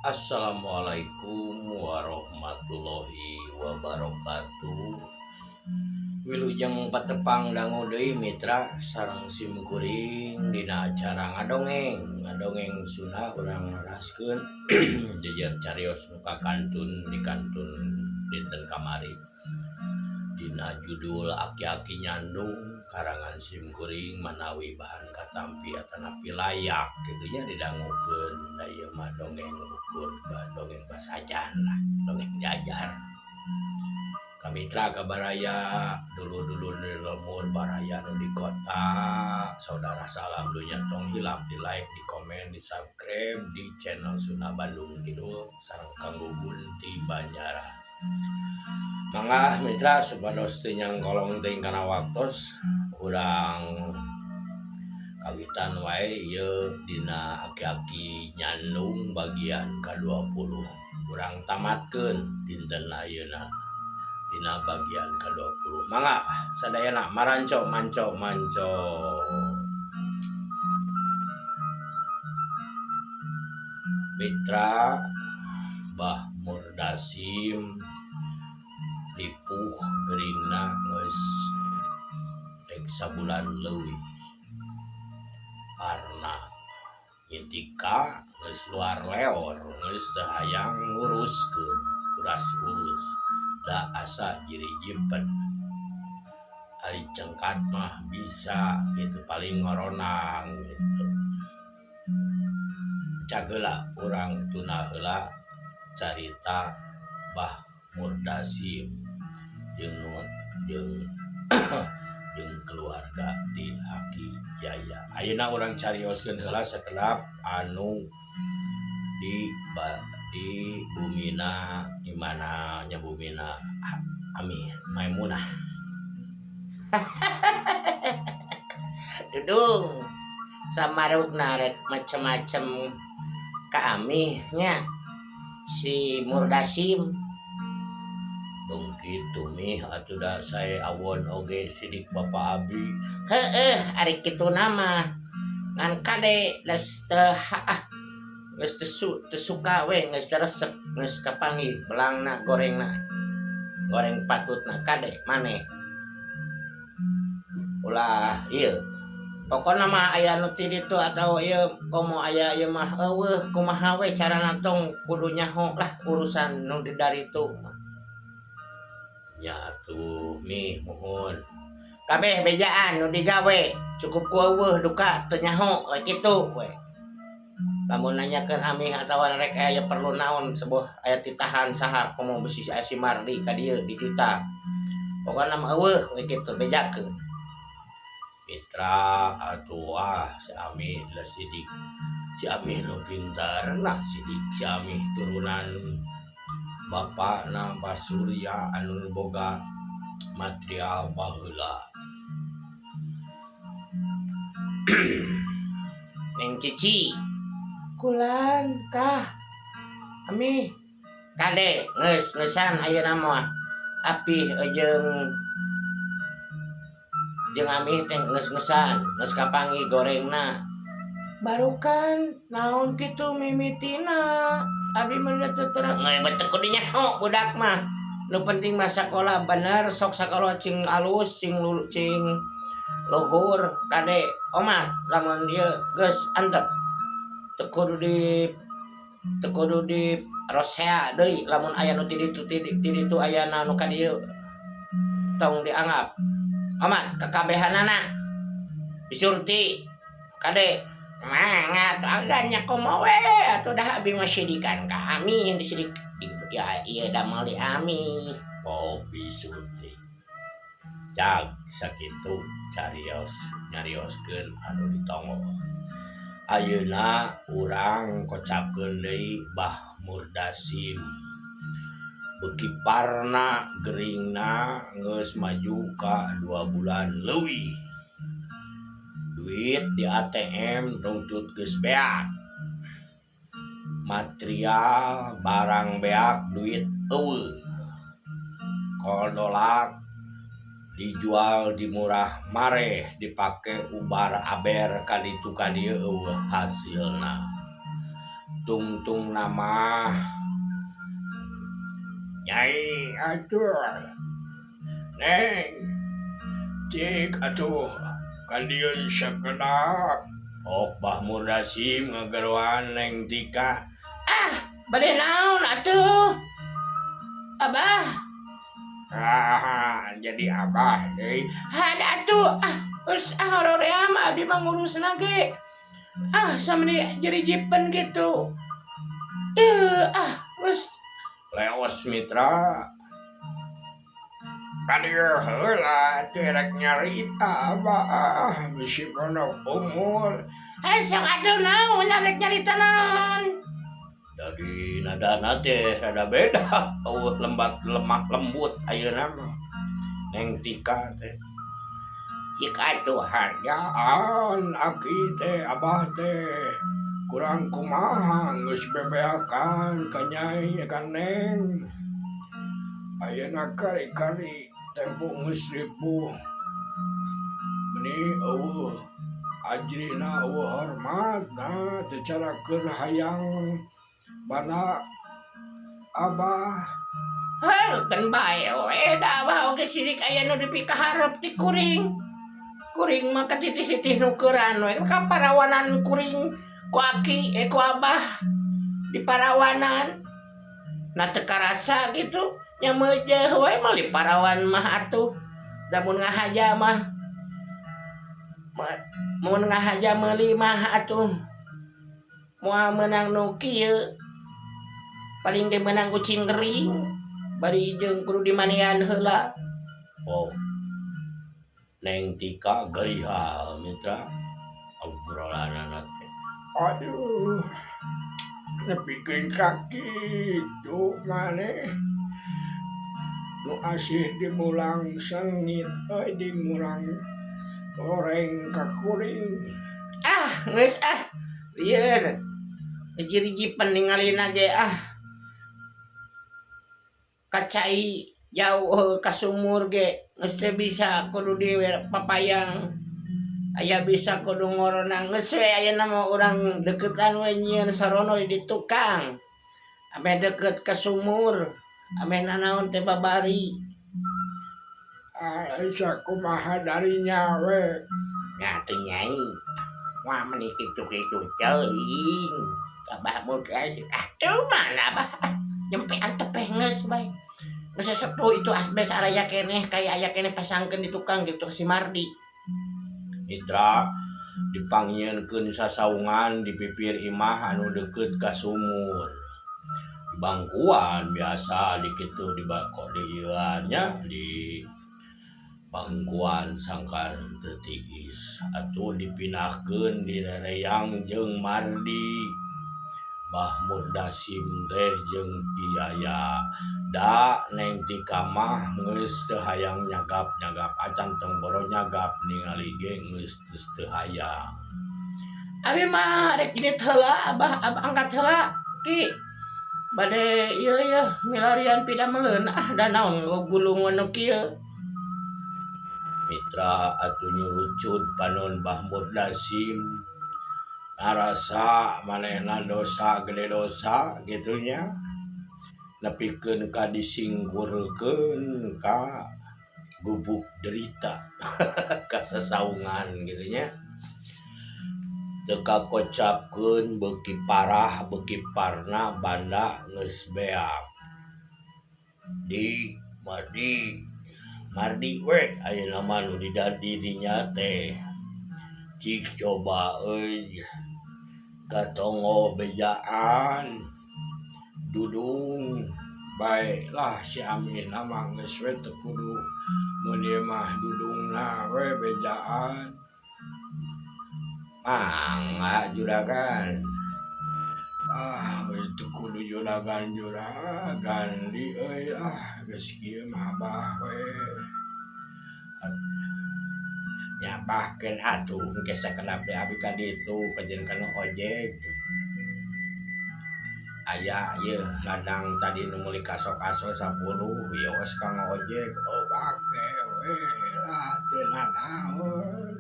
Assalamualaikum warahmatullahi wabarakatuh. Wilujeng patepang dangu deui mitra sareng simkuring dina acara ngadongeng. Ngadongeng Sunda urang neraskeun jejer carios nu kakantun di kantun dinten kamari. Dina judul Aki-aki Nyandung karangan simkuring manawi bahan katampi atanapi layak kitu nya didangukeun da ieu mah dongeng ukur dongeng basajan lah dongeng diajar. Ka mitra ka baraya dulur-dulur di lembur baraya nu di kota saudara salam dunya tong hilap di like di komen di subscribe di channel Sunda Bandung Kidul sareng Kang Gugun ti Banjaran. Mangga mitra supados teu nyangkolong teuing kana waktos urang kawitan wae ieu dina aki-aki nyandung bagian ka-20 urang tamatkeun dinten ayeuna dina bagian ka-20 mangga sadayana maranco manco manco. Mitra Bah Murdasim ripuh geuringna geus rek sabulan leuwih karna nyitika geus luar leor geus teu hayang nguruskeun uras urus da asa jirijipen ari cengkat mah bisa kitu paling ngoronang kitu. Cageula urang tuna heula carita Bah Murdasim jeung jeung jeung keluarga di Aki Jaya. Ayeuna urang carioskeun heula sakedap anu di di bumina imana nya bumina Ami Maimunah. Dudung samarukna rek macem-macem ka Amih nya si Murdasim. Tong kitu mih atuh da sae awon oge sidik bapa abi. Heueuh ari kituna mah ngan kade geus teu haah geus teu teu suka we geus teu resep geus kapanggih belangna gorengna goreng patutna kade maneh. Ulah ieu pokona mah aya nu ti ditu atawa ieu komo aya ieu mah eueuh kumaha we carana tong kudu nyaho lah urusan nu di daritu mah. Nya atuh mih muhun. Kabeh bejaan nu digawe cukup ku eueuh duka teu nyaho we kitu we. Lamun nanyakeun amih atawa rek aya perlu naon sebuh aya titahan saha komo bisi aya si Mardi ka dieu dititah. Pokona mah eueuh we kitu bejakeun. Mitra atuh ah si Amih da sidik si Amih nu pintar nah sidik si Amih turunan bapana Bah Surya anu boga material baheula. Neng Cici kulan kah Amih kade geus geusan ayeuna mah apih jeung jeung Amih teh geus geusan geus kapanggih gorengna barukan naon kitu mimitina abi mah da teu terang geus bae teu kudu nyaho budak mah nu penting mah sakola bener sok sakola cing alus cing cing luhur kade omat lamun ieu geus antep teu kudu di teu kudu di rosea deui lamun aya nu ti ditu ti ditu ayana nu ka dieu tong dianggap omat kakabehanana disurti kade mangga atuh agan nya komo we atuh dah abi mah sidikan ka ami yang disidik ya ieu damel di ami. Oh bisurti jag sakitu carios nyarioskeun anu ditonggo. Ayeuna urang kocapkeun deui Bah Murdasim. Beuki parna geuringna geus maju ka dua bulan leuwih. Duit di ATM nungtut geus beak. Material barang beak duit eueuh. Koldolak dijual di murah mareh dipake ubar aber ka ditu ka dieu eueuh hasilna. Tungtung nama Nyai atuh. Neng. Cik atuh ka dieu sakedap. Ok Bah Murdasim ngageroan Neng Tika. Ah, bade naon atuh? Abah. Ah, jadi abah deui. Hade atuh. Ah, geus ah hoream abdi mah ngurusna ge. Ah, sameni jerijipen gitu. Ah, geus leos mitra. Ka dieu heula teh rek nyarita abah bisi pondok umur. Eh, sok atuh naon rek nyarita naon? Jadi nadana teh rada beda, eueuh lembat lemah lembut ayeuna mah. Neng Tika teh. Cik atuh harjaan aki teh abah teh kurang kumaha geus bebeakan ka nyai ka neng. Ayeuna kari-kari tempo geus ripuh. Meni eueuh ajrihna, eueuh hormatna teu cara keur hayang bana abah. Heuh, keun bae we da abah oge sirik aya nu dipikaharep ti kuring. Kuring mah katitih-titih nu keuran we kaparawanan kuring ku aki ku abah di parawanan. Na teu karasa gitu nya meujeuh we meuli parawan mah atuh. Da mun ngahaja mah mun ngahaja meuli mah atuh moal meunang nu kieu. Paling ge meunang kucing gering bari jeung kudu dimandian heula. Oh. Neng Tika gerihal mitra obrolanana teh. Aduh. Nepikeun ka kitu maneh. Nu asih dimulang sengit euy dimulang goreng ka kuring. Ah, geus ah. Lieur. Geus jirijipen ningalina ge ah. Kacai jauh ka sumur ge geus teu bisa kudu di papayang. Aya bisa kudu ngorona geus we ayeuna mah urang deukeutan we nyieun sarono di tukang. Ameh deukeut ka sumur, ameh nanaon teh babari. Ah, sakumaha darinya we. Nya teu nyai. Wah meni kitu-kitu teuing. Abah mah ah teu mana abah. Nyempe antep eh geus bae. Geus sesepuh itu asbes araya keneh kaya aya keneh pasangkeun di tukang gitu si Mardi. Mitra dipangnyieunkeun sasaungan di pipir imah anu deukeut ka sumur. Di bangkuan biasa di kitu di bako di ieuan nya di bangkuan sangkan teu tiis atuh dipindahkeun direreyang jeung Mardi. Bah Murdasim teh jeung Kiaya da Neng Tika mah geus teu hayang nyagap-nyagap acan tong boro nyagap ningali ge geus teu hayang. Abi mah rek indit heula abah, abah angkat heula ki. Bade ieu yeuh milarian pidameleun ah da naon gulung nu kieu. Mitra atuh nyurucut panon Bah Murdasim. Narasa manehna dosa gede dosa gitu nya. Nepikeun ka disingkurkeun ka gubuk derita ka sasaungan gitu nya. Teu kakocapkeun beuki parah beuki parna banda geus beak. Di Mardi Mardi we ayeuna mah nu di dinya teh. Cik coba euy katonggo bejaan dudung baiklah si Aminah mah geus we teu kudu mun ieu mah dudungna we bejaan. Mangga juragan. Ah, we teu kudu juragan juragan di euy ah geus kieu mah abah we. Nyabahkeun atuh engke sakedap deui abi ka ditu kajeun kana ojek. Aya ieu ladang tadi nu meuli kaso-kaso 10 wios kanggo ojek. Oh bake we lah teu nanaon.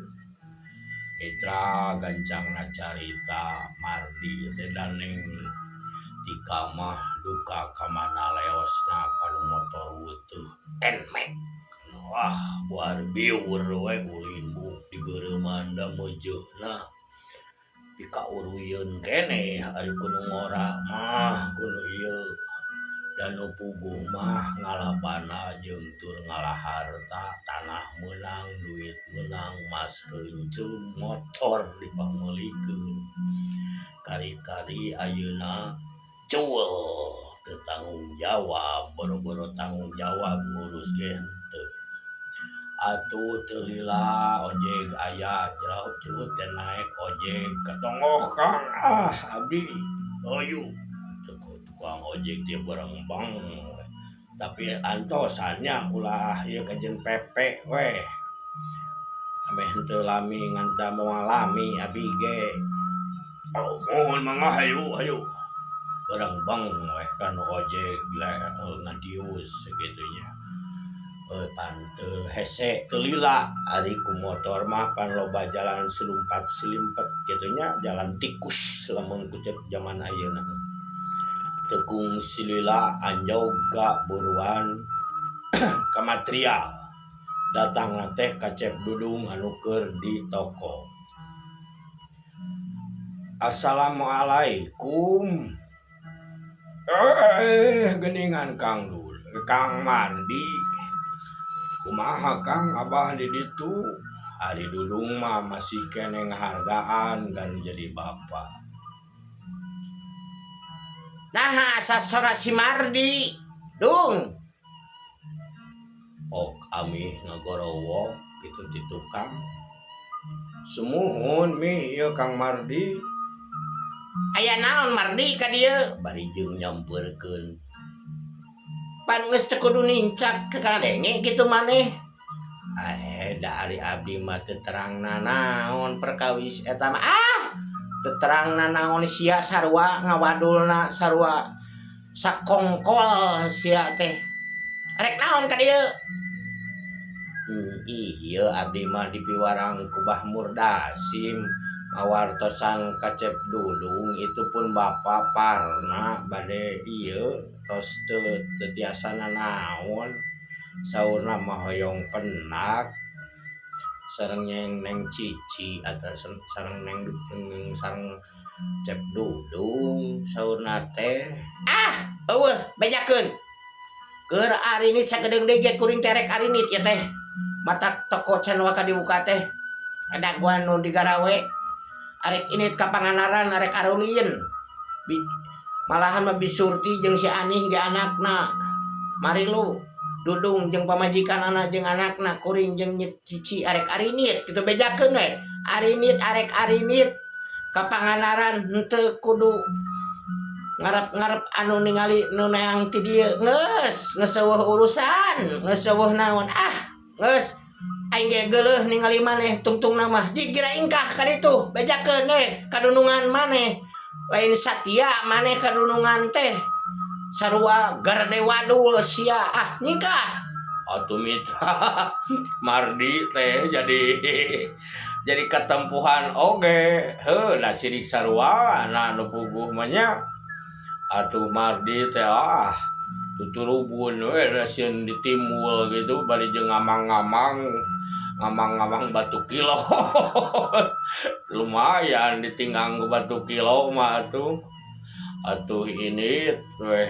Mitra gancangna carita Mardi teh daneng tika mah duka ka mana leosna kanu motor weutuh Nmax. Wah buar biur we ulin buk dibeureman da meujeuna pikauruyeun keneh ari ku nu ngora mah ku nu ieu da nu puguh mah ngalabana jeung tur ngalaharta tanah meunang duit meunang mas reuncum motor dipameulikeun kari-kari ayeuna cuel teu tanggung jawab boro-boro tanggung jawab ngurus ge henteu atuh teu lila ojek aya jeraut jerut teh naek ojek katonggoh Kang ah abdi hayu tukang ojek teh bareng-beng tapi antosan nya ulah ieu kajeun pepe weh ameh henteu lami ngan da moal lami abi ge oh mohon mangga hayu hayu bareng-beng weh kanu ojek ngadius sakitu nya pan teu hese teu lila ari ku motor mah pan loba jalan silumpat silimpet kitu nya jalan tikus lamun ku cek jaman ayeuna teu kungsi lila anjog ka buruan ka material datangna teh ka Cep Dudung anu keur di toko. Assalamualaikum. Geningan Kang Dul Kang Mardi kumaha Kang Abah di ditu ari Dudung mah masih keneh ngahargaan kan jadi bapak. Naha sasora si Mardi Dung ok amih ngagorowok kitu ti tukang sumuhun mih ieu Kang Mardi. Aya naon Mardi ka dieu bari jeung nyampeurkeun pan geus teu kudu nincak ke kadenge kitu maneh. Da ari abdi mah teu terang nanaon perkawis eta mah ah teu terang nanaon sia sarua ngawadulna sarua sakongkol sia teh rek naon ka dieu. Iya abdi mah dipiwarang ku Bah Murdasim ngawartosan ka Cep Dudung itu pun bapak parna bade ieu tos teu tiasa nanaon saurna mah hoyong penak sareng nyeng Neng Cici atau sareng Neng sareng Cep Dudung saurna teh ah eueuh bejakeun keur arinit sakedeung deui ge kuring teh rek arinit ieu teh mata toko can waka dibuka teh daguan nu digarawe arek init ka Pangandaran arek arulieun malahan mah Bisurti jeung si Anih ge anakna Marilu Dudung jeung pamajikan anak jeung anakna kuring jeung Cici arek arinit kitu bejakeun we arinit arek arinit ka Pangandaran henteu kudu ngarep-ngarep anu ningali nu neang ti dieu geus geus eueuh urusan geus eueuh naon ah geus aing ge geuleuh ningali maneh tungtungna mah jigira ingkah ka ditu bejakeun we kadunungan maneh lain satia maneh kadunungan teh sarua garde wadul sia ah nyingkah atuh mitra Mardi teh jadi ketempuhan oge heuh da sirik sarua na nu puguh mah nya atuh Mardi teh ah tuturubun we da sieun ditimbul gitu bari jeung ngamang-ngamang ngamang-ngamang batu kilo lumayan ditinggang ku batu kilo mah atuh atuh ini weh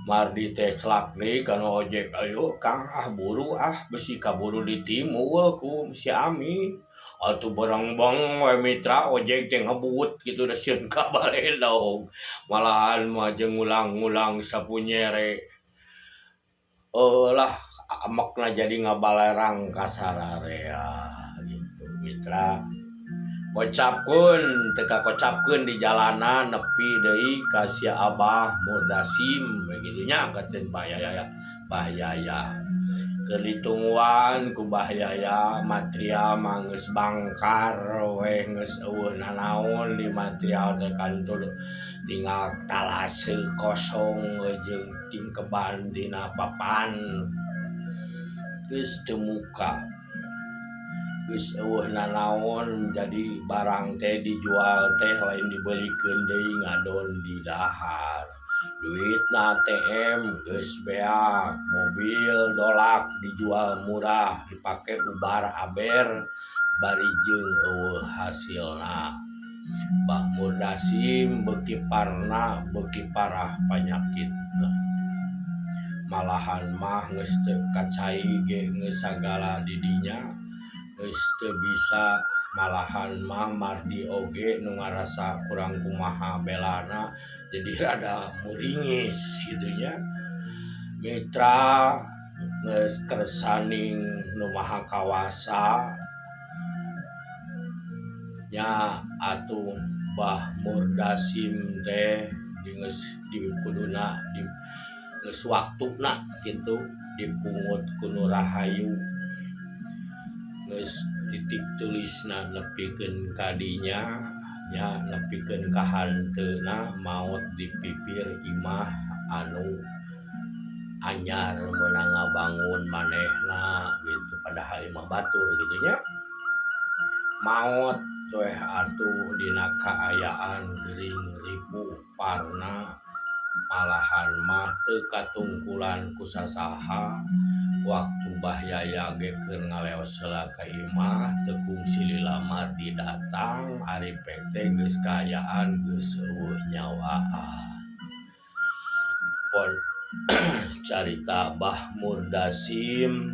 Mardi teh celak deui kana ojek ayo Kang ah buru ah besi kaburu ditimbul ku si Ami atuh barengbeng we mitra ojek teh ngebut kitu da sieun ka baledog malahan mah jeung ngulang-ngulang sapunyere lah amekna jadi ngabalerang ka sararea gitu mitra kocapkeun teu kakocapkeun di jalanan nepi deui ka si Abah Murdasim begitu nya katen Bah Yaya Bah Yaya keur ditungguan ku Bah Yaya material mah geus bangkar we geus eueuh nanaon di material teh kantur tinggal talase kosong jeung tingkeban tina papan geus teu muka. Geus eueuh nanaon, jadi barang teh dijual teh lain dibelikeun deui, ngadon didahar. Duitna ATM geus beak, mobil dolak dijual murah dipake ubar aber bari jeung eueuh hasilna. Bah Murdasim beuki parna beuki parah panyakitna. Malahan mah geus teu kacai ge geus sagala di dinya geus teu bisa, malahan mah Mardi oge nu ngarasa kurang kumaha belana jadi rada muringis kitu nya. Mitra, geus kersaning Nu Maha Kawasa nya atuh Bah Murdasim teh geus di kuduna di geus waktuna kitu dipungut ku nu rahayu, geus titik tulisna nepikeun ka dinya nya, nepikeun ka hanteuna maot di pipir imah anu anyar meunang ngabangun manehna gitu, padahal imah batur kitu nya. Maot weh atuh dina kaayaan gering ripuh parna, malahan mah teu katungkulan ku sasaha. Waktu Bah Yaya ge keur ngaleos heula ka imah teu kungsi lila Mardi datang ari pek teh geus kaayaan geus eueuh nyawaan. Pon carita Bah Murdasim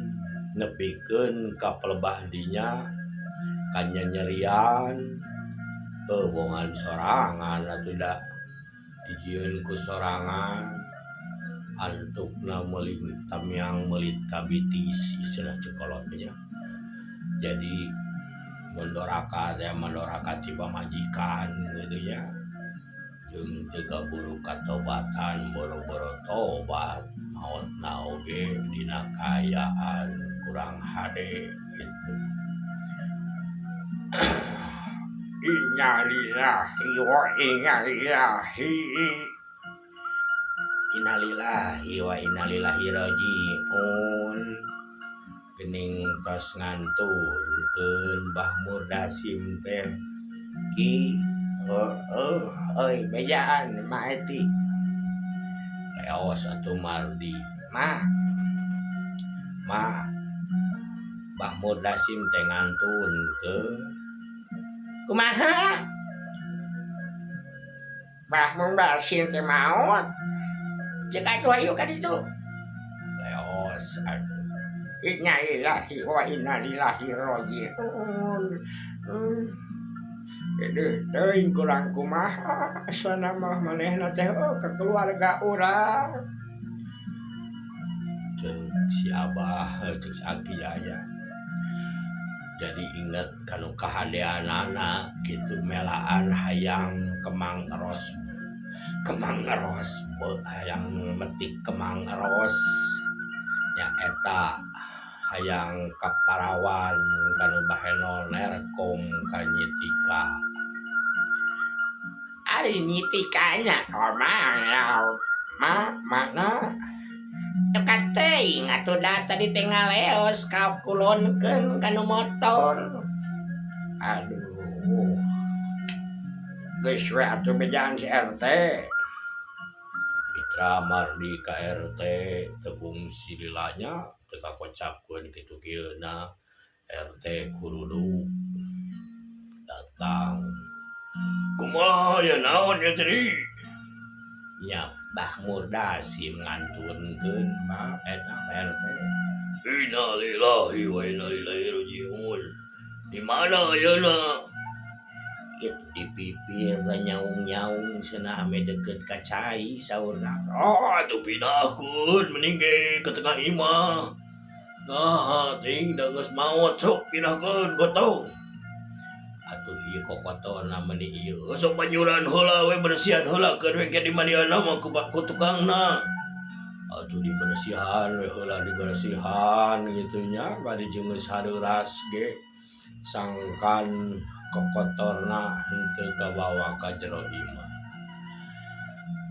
nepikeun ka pelebah dinya kanyanyerian bongan sorangan atuh da dijieun ku sorangan antukna meuli tamiang meulit kabitis istilah cekolot nya. Jadi mun doraka teh mah doraka ti pamajikan kitu nya, jeung teu kaburu katobatan, boro-boro tobat maotna oge dina kaayaan kurang hade kitu. Innalillahi wa inna ilaihi. Innalillahi wa inna ilaihi rajiun. Geuning tos ngantunkeun Bah Murdasim teh ki heueuh euy bejaan Ma Eti. Leos atuh Mardi. Ma, Ma, Bah Murdasim teh ngantunkeun. Kumaha? Bah Murdasim teh maot. Cek atuh hayu ka ditu. Leos atuh. Innalillahi wa inna ilaihi rajiun. Aduh, teuing kurang kumaha asana mah manehna teh ka keluarga urang. Ceuk si Abah, ceuk si Aki Yaya. Jadi inget kanu kahadeanana kitu melaan hayang kemang eros, kemang eros, hayang metik kemang eros nya eta hayang kaparawan kanu bahenol nerkom ka Nyitika. Ari Nyitikanya kumaha ma mana? Dekat teuing atuh da tadi teh ngaleos ka kulonkeun kanu motor. Aduh. Geus we atuh bejaan si RT. Mitra, Mardi ka RT teu kungsi lilanya teu kakocapkeun kitu kieu na RT kuruduk datang. Kumaha ya, naon ya tadi? Nya Bah Murdasim ngantunkeun Bah eta RT. Innalillahi wa inna ilaihi rajiun. Di mana ayeuna? Itu di pipir nyaung-nyaung cenah ame deukeut ka cai saurna. Ah, atuh pindahkeun mending ge ke tengah imah. Nah, ting da geus maot sok pindahkeun gotong. Atuh ieu kokotorna meuni ieu. Sok banyuran heula we, bersihan heula keur we ke dimandianna mah ku tukangna. Atuh dibersihan we heula, dibersihan gitu nya, bari jeung geus hareuras ge sangkan kokotorna henteu kabawa ka jero imah.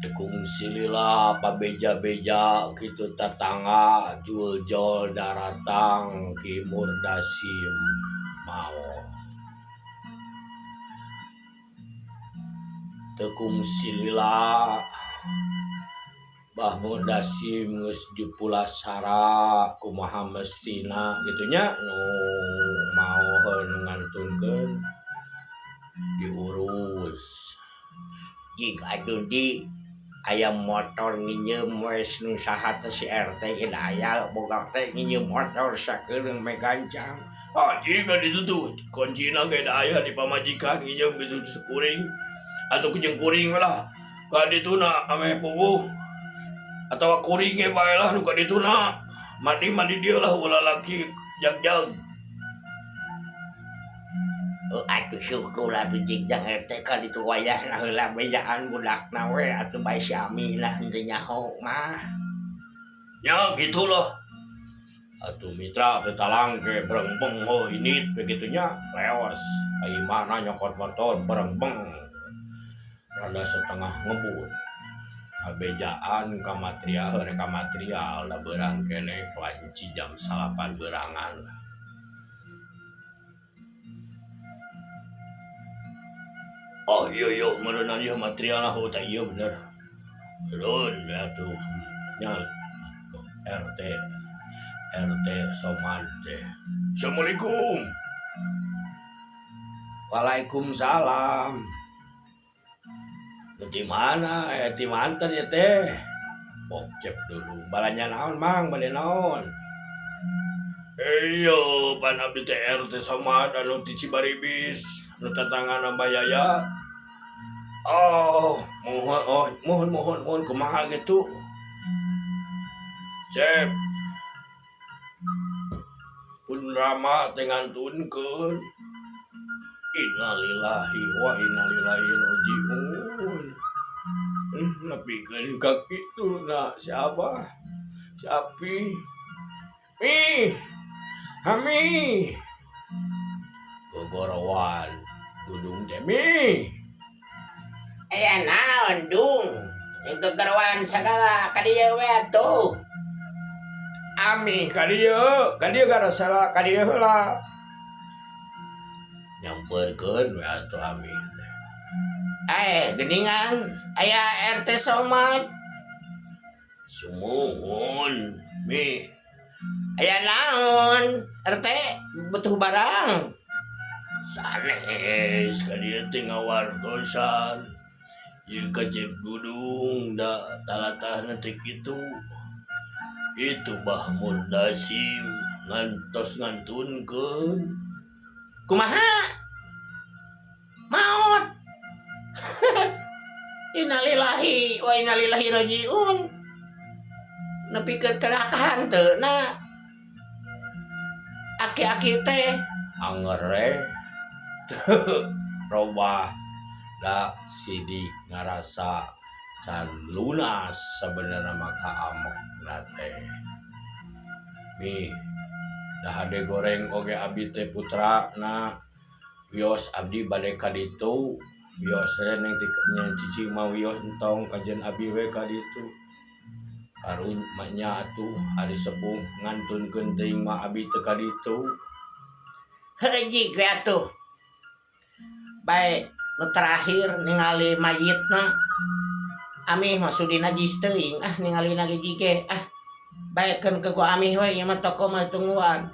Teu kungsi lila pabeja-beja kitu tatangga juljol daratang Ki Murdasim maot. Teu kungsi lila Bah Murdasim geus dipulasara kumaha mestina kitu nya nu maoheun ngantunkeun diurus. Jig atuh di aya motor nginjeum we nu saha teh si RT ge da aya boga teh nginjeum motor sakedeung meh gancang. Ah jiga ditu tuh kuncina ge da aya di pamajikan nginjeum kitu kuring atuh jeung kuring we lah ka dituna ameh puguh atawa kuring ge bae lah nu ka dituna mandi mandi dieu lah ulah laki jag-jag. Oh, atuh syukur atuh jig jang RT ka ditu wayahna heula bejaan budakna we atuh bae si Amih lah henteu nyaho mah. Ya gitulah. Atuh mitra teh talangke berengbeng heuh indit we kitu nya leos ka imahna nyokot motor berengbeng rada setengah ngebut. Kabejaan ka matria heuh rek ka matria da beurang keneh wanci jam 9 beurangan. Oh iya iya meureunan ieu materialna heuh tah ieu bener. Eureun we atuh nya RT RT Somad teh. Assalamualaikum. Waalaikumsalam. Di mana di mantan ya teh? Bokcep dulu. Balanja naon mang, bade naon? Iyo, pan abdi teh RT Somad anu ti Cibaribis, anu tatangan Mbak Yaya. Oh, mohon oh, mohon mohon mohon kumaha gitu. Cep. Pun Rama teh ngantunkeun. Innalillahi wa inna ilaihi rajiun. Nepikeun ka kitu na si Abah, si Api. Mi, Ami. Gogorowan dudung teh mi. Aya naon dung? Yang gogorowan sagala ka dieu we atuh. Ami ka dieu, ka dieu gara salah ka dieu heula. Nyamperkeun we atuh Ami teh. Geningan aya RT Somad. Sumuhun mi. Aya naon RT butuh barang. Sanes ka dieu teh ngawartosan. Ieu ka Cep Dudung da talatahna teh kitu. Itu Bah Murdasim ngantos ngantunkeun. Kumaha? Maot. Innalillahi wa inna ilaihi rajiun. Nepikeun ka hanteuna aki-aki teh anger we robah da sidik ngarasa can lunas sebenarnya maka amekna teh. Mi da hade goreng oge abdi teh putra na wios abdi bade ka ditu wios we neng nya cicing mah wios entong kajen abdi we ka ditu. Karun nya atuh ari sepuh ngantunkeun teuing mah abi teu ka ditu. Heuh jig we atuh. Bae nu terakhir ningali mayitna Amih mah sudi najis teuing ah ningalina ge jige ah baekeun ke ku Amih we ieu mah toko mah ditungguan.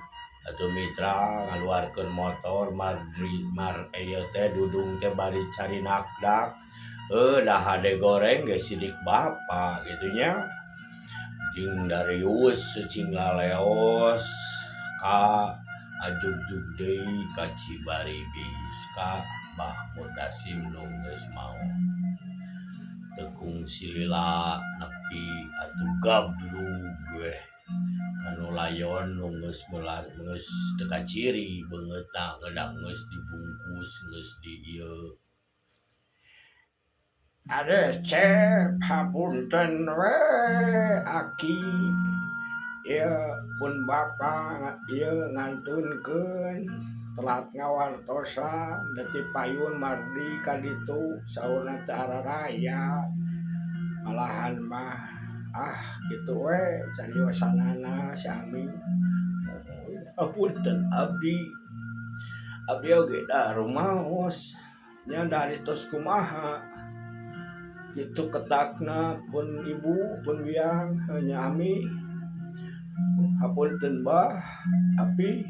Atuh mitra ngaluarkeun motor mardi mar ieu teh dudung teh bari cari nakdak. Dah hade goreng ge sidik bapa kitu nya. Jeung Darius cing laleos ka ajugjug deui ka Cibaribis ka Bah Murdasim nu geus maot. Teu kungsi lila nepi atuh gabrug weh kanu layon nu geus geus teu kaciri beungeutna ngeunah geus dibungkus geus di ieu. Aduh Cep hapunten we aki ieu pun bapa ieu ngantunkeun telat ngawartosan da ti payun mardi ka ditu saurna teh araraya malahan mah ah kitu we cariosanana si Ami. Hapunten abdi abdi oge da rumaos nya dari tos kumaha. Kitu ketakna pun ibu pun biang nya ami hapunten bah api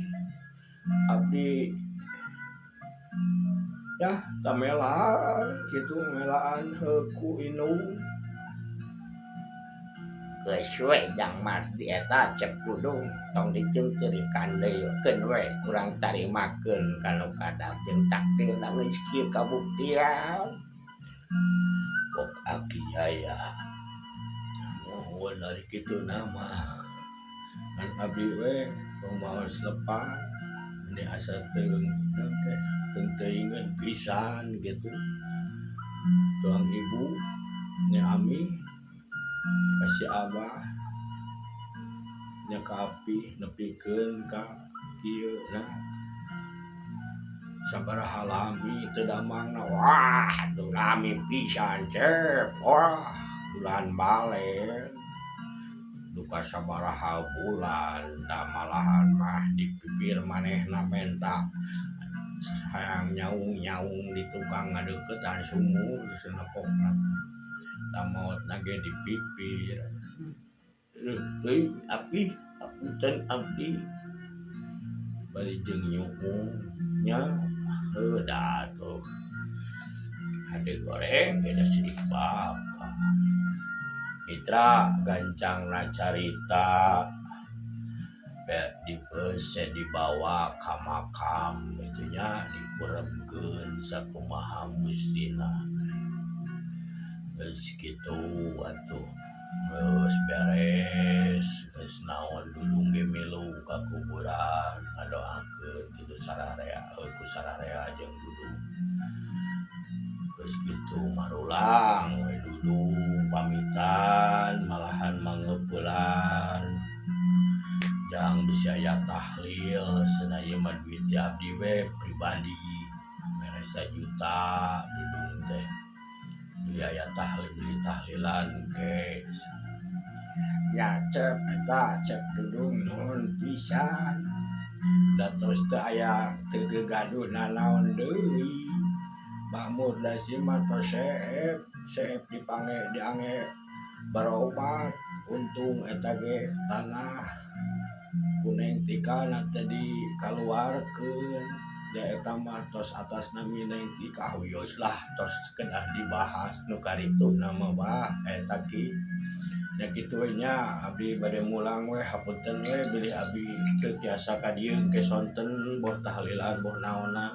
abdi yah tamelaan kitu melaan heuh ku indung. Geus we jang mardi eta cek dudung tong diceungceurikan deui keun we urang tarimakeun ka nu kadar jeung takdirna geus kieu kabuktian. Pok aki aya muhun ari kitu mah ngan abdi we rumaos lepat meni asa teu naon teh teu teuingeun pisan kitu tuang ibu nya ami ka si abah nya ka api nepikeun ka ieu na sabaraha lami teu damangna wah atuh lami pisan cep wah bulan balen duka sabaraha bulan da malahan mah di pipir manehna menta hayang nyaung-nyaung di tukang ngadeuketan sumur senepokna da maotna ge di pipir. Euy api hapunten abdi bari jeung nyuhung nya heuh da atuh hade goreng ge da sidik bapa. Mitra gancangna carita di beus dibawa ka makam kitu nya dikurebkeun sakumaha mustina. Geus kitu atuh geus beres geus naon dudung ge milu ka kuburan ngadoakeun kitu sararea ku sararea jeung dudung. Geus kitu marulang we dudung pamitan malahan mangeupeulan jang bisi aya tahlil cenah ieu mah duit ti abdi we pribadi mere sajuta dudung teh beli aya tahlil beli tahlilan ke. Nya cep eta cep dudung nuhun pisan da tos teu aya teu gaduh nanaon deui bamur da si mah tos seep seep dipange diange barobat untung eta ge tanah ku Neng Tika na teh dikaluarkeun da eta mah tos atasna Neng Tika wios lah tos kedah dibahas nu karituna mah bah eta ki nya kitu we nya abdi bade mulang we hapunten we bilih abdi teu tiasa ka dieu engke sonten boh tahlilan boh naonna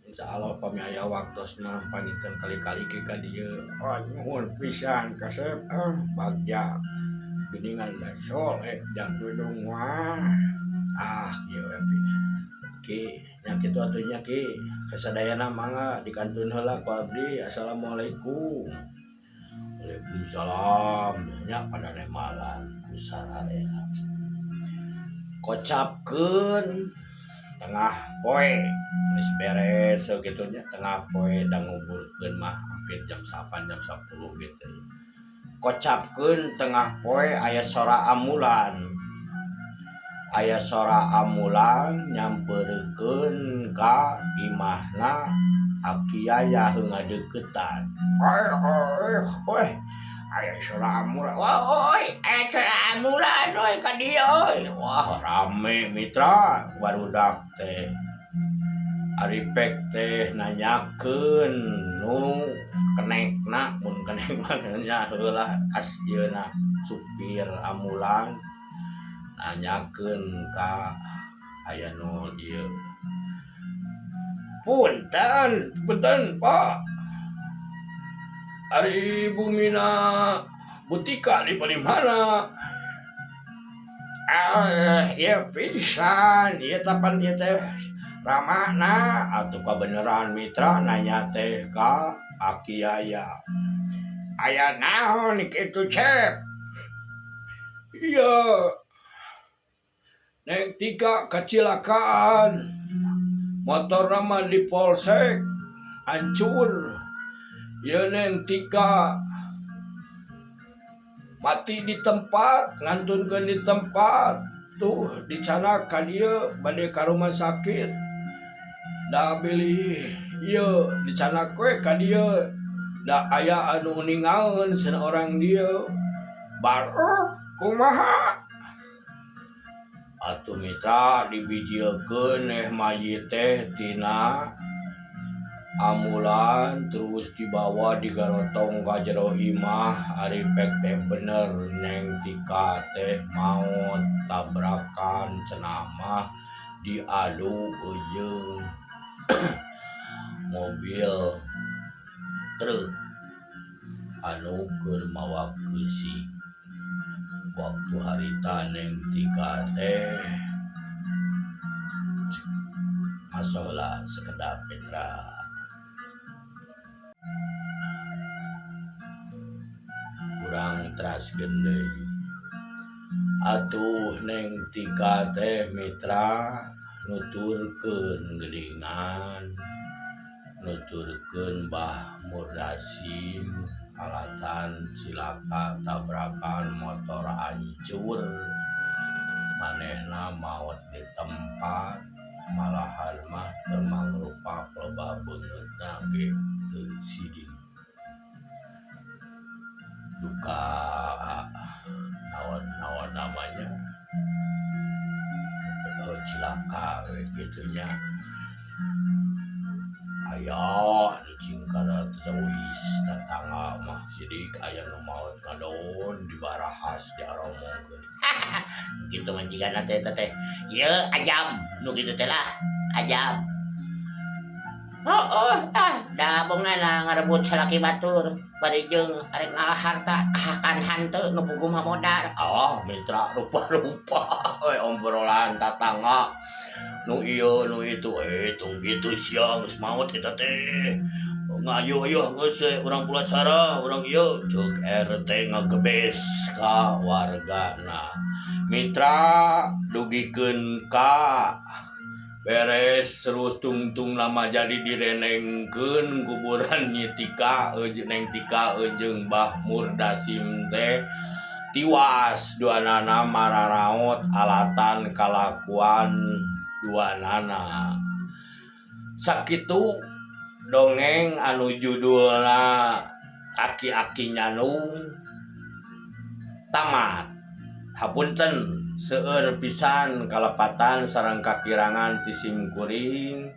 insyaallah pami aya waktosna panginten kali-kali ke ka dieu. Oh nuhun pisan kasep bagja geuningan da soleh jang dudung mah. Ah kieu we ki nya kitu atuh nya ki kasadayana mangga dikantun heula ku abdi. Assalamualaikum. Waalaikumsalam nya padanemalan ku sararea kocapkeun tengah poe geus beres kitu nya tengah poe da nguburkeun mah hampir jam 8 jam 10 gitu kocapkeun tengah poe aya sora ambulan nyamperkeun ka imahna aki yaya heuh ngadeuketan. Oi oi oi aya sora ambulan oi aya sora ambulan oi ka dieu oi. Wah rame mitra barudak teh ari pek teh nanyakeun nu kenekna mun kenek mah nya heula as ieuna supir ambulan nanyakeun ka aya nu ieu. Punten punten Pak ari bumina butika di mana? Ah ieu pisan ieu tapan ieu teh ramana atuh kabeneran mitra nanya teh ka aki yaya. Aya naon kitu cep? Iya Neng Tika kecelakaan motor mah di polsek hancur ya Neng Tika mati di tempat ngantunkeun di tempat tuh dicanak ka dieu bade ka rumah sakit da bilih ieu dicanak we ka dieu. Da aya anu uningaeun cenah orang dieu. Barok kumaha? Atuh mitra dibijilkeun eh mayit teh tina ambulan terus dibawa digarotong ka jero imah ari pek teh bener Neng Tika teh maot tabrakan cenah mah diadu jeung mobil truk anu keur mawa keusi. Waktu harita Neng Tika teh masalah sekedap mitra. Kurang teraskeun deui. Atuh Neng Tika teh mitra nuturkeun geuningan nuturkeun Bah Murdasim alatan cilaka tabrakan motor hancur manehna maot di tempat malahan mah teu mangrupa loba beungeutna ge teu sidik duka naon-naon namanya oh, cilaka we kitu nya aya nu cingkara teuis tatangga mah sidik aya nu maot ngadon dibarahas diaromongkeun. Gitu mah jigana teh eta teh. Ieu ajab nu kitu teh lah, ajab. Oh, oh, ah, da bongana ngarebut salaki batur, bari jeung arek ngalah harta hakan hanteu nu puguh mah modar. Ah, mitra rupa-rupa we obrolan tatangga nu ieu nu itu tong kitu sia geus maot eta teh ngayu ieu geus urang pulasara urang ieu ceuk RT ngagebes ka wargana. Mitra dugikeun ka beres terus tungtung lama jadi direnengkeun kuburan Nyi Tika Neng Tika jeung Bah Murdasim teh tiwas duanana mararaot alatan kalakuan duanana. Sakitu dongeng anu judulna Aki-aki Nyandung tamat. Hapunten seueur pisan kalepatan sareng kakirangan ti sim kuring.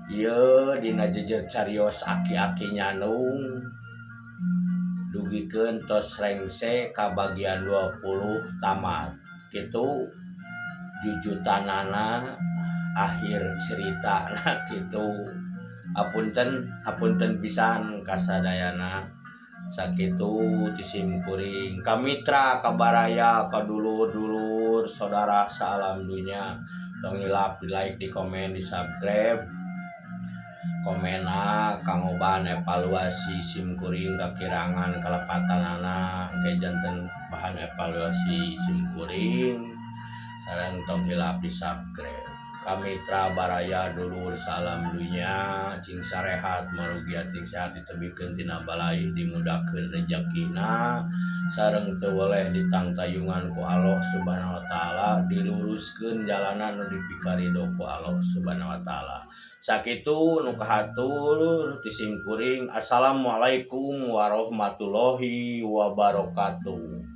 Ieu dina jejer carios aki-aki nyandung dugikeun tos rengse ka bagian 20 tamat. Kitu jujutanana akhir ceritana kitu. Hapunten hapunten pisan kasadayana. Sakitu ti sim kuring ka mitra ka baraya ka dulur-dulur saudara salam dunya. Tong hilap di like, di komen, di subscribe. Komena kanggo bahan evaluasi sim kuring kakirangan kalepatanana engke janten bahan evaluasi sim kuring. Sareng tong hilap di subscribe. Ka mitra baraya dulur salam dunya cing sarehat marugia cing sehat ditebikeun tina balai dimudahkeun rezekina sareng teu weleh ditangtayungan ku Allah Subhanahu wa taala diluruskeun jalanan nu dipikarido ku Allah Subhanahu wa taala. Sakitu nu kahatur ti sim kuring. Assalamualaikum warahmatullahi wabarakatuh.